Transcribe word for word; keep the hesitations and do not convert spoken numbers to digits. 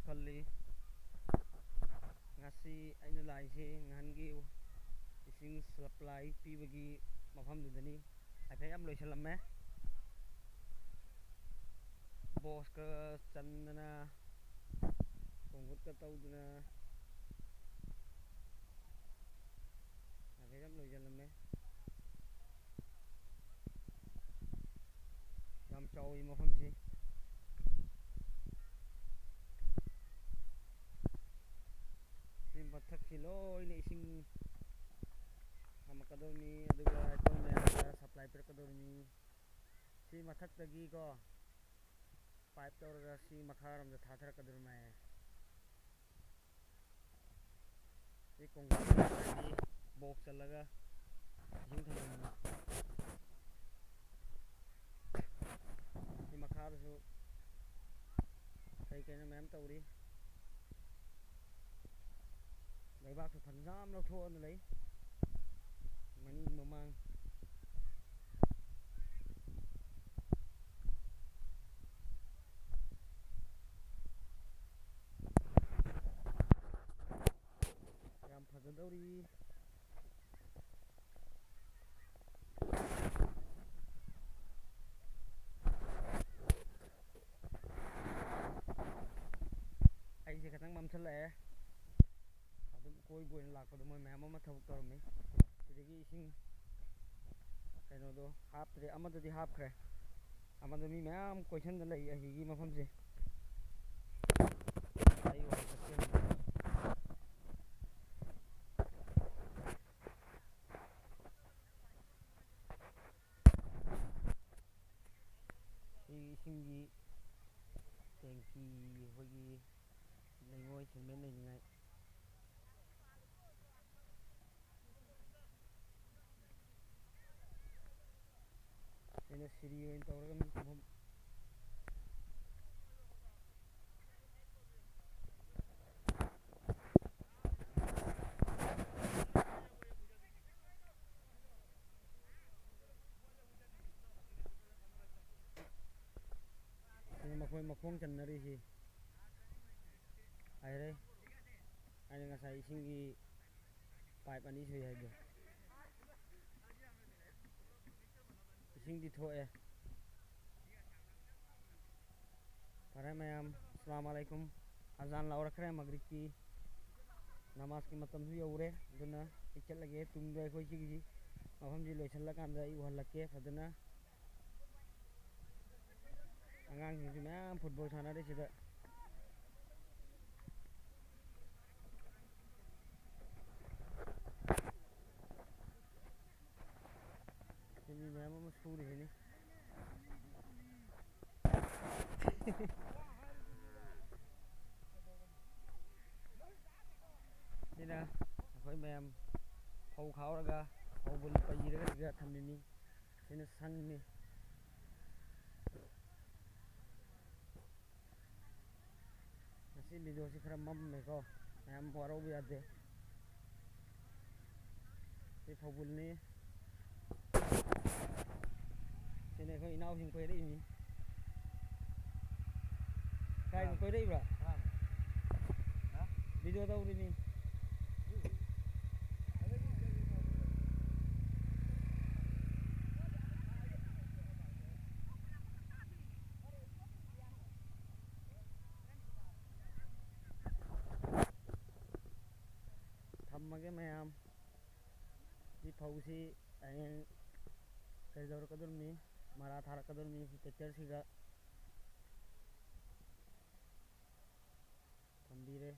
ꯈꯜꯂꯤ꯫ ꯉꯁꯤ ꯑꯩꯅ ꯂꯥꯛꯏꯁꯤ ꯉꯍꯥꯟꯒꯤ ꯏꯁꯤꯡ supply ꯄꯤꯕꯒꯤ ꯃꯐꯝꯗꯨꯗꯅꯤ꯫ ꯍꯥꯏꯐꯦꯠ ꯌꯥꯝ ꯂꯣꯏꯁꯤꯜꯂꯝꯃꯦ꯫ Boxꯀ ꯆꯟꯗꯅ, ꯀꯣꯡꯀ꯭ꯔꯤꯠꯀ ꯇꯧꯗꯅ ꯍꯥꯏꯐꯦꯠ ꯌꯥꯝ ꯂꯣꯏꯁꯤꯜꯂꯝꯃꯦ꯫ ꯌꯥꯝ ꯆꯥꯎꯏ ꯃꯐꯝꯁꯤ꯫ ꯁꯤ ꯃꯊꯛꯁꯤ ꯂꯣꯏꯅ ꯏꯁꯤꯡ ꯊꯝꯃꯛꯀꯗꯧꯔꯤꯅꯤ, ꯑꯗꯨꯒ ꯑꯩꯈꯣꯏ ꯃꯌꯥꯝꯗ supply ꯄꯤꯔꯛꯀꯗꯧꯔꯤꯅꯤ꯫ ꯁꯤ ꯃꯊꯛꯇꯒꯤꯀꯣ, pipe ꯇꯧꯔꯒ ꯁꯤ ꯃꯈꯥꯔꯣꯝꯗ ꯊꯥꯊꯔꯛꯀꯗꯧꯔꯤ ꯃꯥꯜꯂꯦ꯫ ꯁꯤ ꯀꯣꯡꯀ꯭ꯔꯤꯠ ꯇꯧꯔꯒ box ꯆꯜꯂꯒ ꯏꯁꯤꯡ ꯊꯝꯃꯝꯕꯅꯤ꯫ ꯁꯤ ꯃꯈꯥꯗꯁꯨ ꯀꯩ ꯀꯩꯅꯣ ꯃꯌꯥꯝ ꯇꯧꯔꯤ꯫ ꯂꯩꯕꯥꯛꯁꯨ ꯐꯅꯌꯥꯝ ꯂꯧꯊꯣꯛꯑꯅ ꯂꯩ꯫ ꯃꯅꯤꯡ ꯃꯃꯥꯡ꯫ ꯌꯥꯝ ꯐꯖꯗꯧꯔꯤ꯫ ꯑꯩꯁꯦ ꯈꯤꯇꯪ ꯃꯝꯁꯤꯜꯂꯛꯑꯦ꯫ ꯑꯗꯨꯝ ꯀꯣꯏꯕ ꯑꯣꯏꯅ ꯂꯥꯛꯄꯗ ꯃꯣꯏ ꯃꯌꯥꯝ ꯑꯃ ꯊꯕꯛ ꯇꯧꯔꯝꯃꯤ꯫ ꯁꯤꯗꯒꯤ ꯏꯁꯤꯡ ꯀꯩꯅꯣꯗꯣ ꯍꯥꯞꯇ꯭ꯔꯦ, ꯑꯃꯗꯨꯗꯤ ꯍꯥꯞꯈ꯭ꯔꯦ꯫ ꯑꯃꯗ ꯃꯤ ꯃꯌꯥꯝ ꯀꯣꯏꯁꯟꯗ ꯂꯩ ꯑꯍꯤꯒꯤ ꯃꯐꯝꯁꯦ꯫ ꯑꯩ ꯋꯥꯏ ꯆꯠꯀꯦ꯫ ꯁꯤ ꯏꯁꯤꯡꯒꯤ tank, ꯑꯩꯈꯣꯏꯒꯤ ꯂꯩꯉꯣꯏ cement ꯂꯩꯅꯤꯡꯉꯥꯏ꯫ ꯑꯩꯅ ꯁꯤꯔꯤ ꯑꯣꯏꯅ ꯇꯧꯔꯒ ꯃꯤ ꯇꯨꯝꯐꯝ꯫ ꯁꯤꯅ ꯃꯈꯣꯏ ꯃꯈꯣꯡ ꯆꯟꯅꯔꯤꯁꯤ꯫ ꯍꯥꯏꯔꯦ꯫ ꯑꯩꯅ ꯉꯁꯥꯏ ꯏꯁꯤꯡꯒꯤ ꯄꯥꯏꯞ ꯑꯅꯤ ꯁꯨꯏ ꯍꯥꯏꯕꯗꯣ꯫ ꯏꯁꯤꯡꯗꯤ ꯊꯣꯛꯑꯦ꯫ ꯐꯔꯦ ꯃꯌꯥꯝ, ꯑꯁꯂꯥꯝ ꯑꯂꯩꯀꯨꯝ꯫ ꯑꯖꯥꯟ ꯂꯥꯎꯔꯛꯈ꯭ꯔꯦ ꯃꯒ꯭ꯔꯤꯕꯀꯤ꯫ ꯅꯃꯥꯖꯀꯤ ꯃꯇꯝꯁꯨ ꯌꯧꯔꯦ꯫ ꯑꯗꯨꯅ ꯑꯩ ꯆꯠꯂꯒꯦ꯫ ꯇꯨꯡꯗ ꯑꯩꯈꯣꯏ ꯁꯤꯒꯤꯁꯤ ꯃꯐꯝꯁꯤ ꯂꯣꯏꯁꯤꯜꯂꯀꯥꯟꯗ ꯑꯩ ꯎꯍꯜꯂꯛꯀꯦ ꯐꯖꯅ꯫ ꯑꯉꯥꯡꯁꯤꯡꯁꯨ ꯃꯌꯥꯝ ꯐꯨꯠꯕꯣꯜ ꯁꯥꯟꯅꯔꯤꯁꯤꯗ꯫ ꯁꯤ ꯃꯤ ꯃꯌꯥꯝ ꯑꯃ ꯁꯨꯔꯤꯁꯤꯅꯤ꯫ ꯁꯤꯅ ꯑꯩꯈꯣꯏ ꯃꯌꯥꯝ ꯐꯧ ꯈꯥꯎꯔꯒ, ꯐꯧ ꯄꯩꯔꯒ ꯁꯤꯗ ꯊꯝꯃꯤꯅꯤ꯫ ꯁꯤꯅ ꯁꯪꯅꯤ꯫ ꯉꯁꯤ ꯚꯤꯗꯤꯑꯣꯁꯤ ꯈꯔ ꯃꯝꯃꯦꯀꯣ, ꯃꯌꯥꯝ ꯋꯥꯔꯧꯕ ꯌꯥꯗꯦ꯫ ꯁꯤ ꯐꯧꯕꯨꯜꯅꯤ꯫ ꯁꯤꯅ ꯑꯩꯈꯣꯏ ꯏꯅꯥꯎꯁꯤꯡ ꯀꯣꯏꯔꯛꯏꯅꯤ꯫ ꯀꯥꯏꯗ ꯀꯣꯏꯔꯛꯏꯕ꯭ꯔꯥ? ꯀꯅꯥꯅꯣ? ꯍꯥ? ꯚꯤꯗꯤꯑꯣ ꯇꯧꯔꯤꯅꯤ꯫ ꯊꯝꯃꯒꯦ ꯃꯌꯥꯝ꯫ ꯁꯤ ꯐꯧꯁꯤ ꯍꯌꯦꯡ ꯀꯩꯗꯧꯔꯛꯀꯗꯧꯔꯤꯕꯅꯤ? ꯃꯔꯥ ꯊꯥꯔꯛꯀꯗꯧꯔꯤꯕꯅꯤ꯫ ꯁꯤ ꯇ꯭ꯔꯦꯛꯇꯔꯁꯤꯒ ꯊꯝꯕꯤꯔꯦ꯫